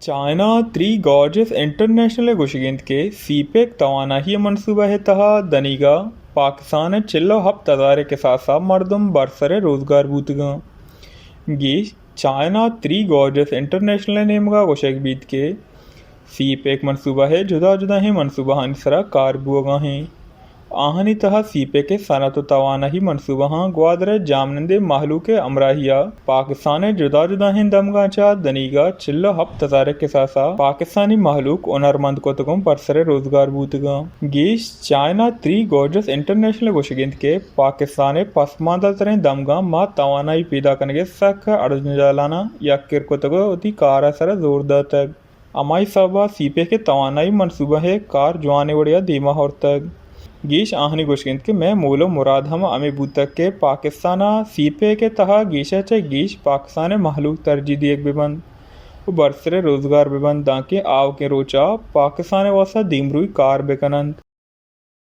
China three Gorges international ءِ گوشگ انت کہ سی پیک توانائی ءِ منصوبہ ءِ تہا دنیگا پاکستان ءِ چل ءُ ہپت ہزار ءِ کساسا مردم برسر ءِ روزگار بوتگاں۔ گیش چائنا تھری گارجز انٹرنیشنل ءِ نیمگا گوشگ بیت کہ سی پیک منصوبہ ءِ جدا جدائیں منصوبہانی سرا کار بوگا ایں۔ آہانی تہا سی پیک ءِ صنعت ءُ توانائی منصوبہاں گوادر ءِ جاہمنندیں مہلوک ءِ ہمراہیا پاکستان ءِ جدا جدائیں دمگاں چہ دنیگا چل ءُ ہپت ہزار ءِ کساسا پاکستانی مہلوک ہنرمند کتگ ءُ برسر ءِ روزگار بوتگاں۔ گیش چائنا تھری گارجز انٹرنیشنل ءِ گوشگ انت کہ پاکستان ءِ پسماندہ تریں دمگاں ما توانائی پیدا کنگ ءِ سک اڑ جنجالاناں یک کر کتگ ءُ وتی کار ءِ سرا زور داتگ۔ ہمائی سببا سی پیک ءِ توانائی منصوبہ ءِ کار جوانیں وڑے ءَ دیما آورتگ۔ گیش آہانی گوشگ انت کہ مئے مول ءُ مراد ہم ہمے بوتگ کہ پاکستان ءَ سی پیک ءِ تہا گیش ءَ چہ گیش پاکستان ءِ مہلوک ترجیح دیگ بہ بنت ءُ برسر ءِ روزگار بہ بنت، دانکہ آؤکیں روچ ءَ پاکستان ءِ واستہ دیمروئی کار بہ کن انت۔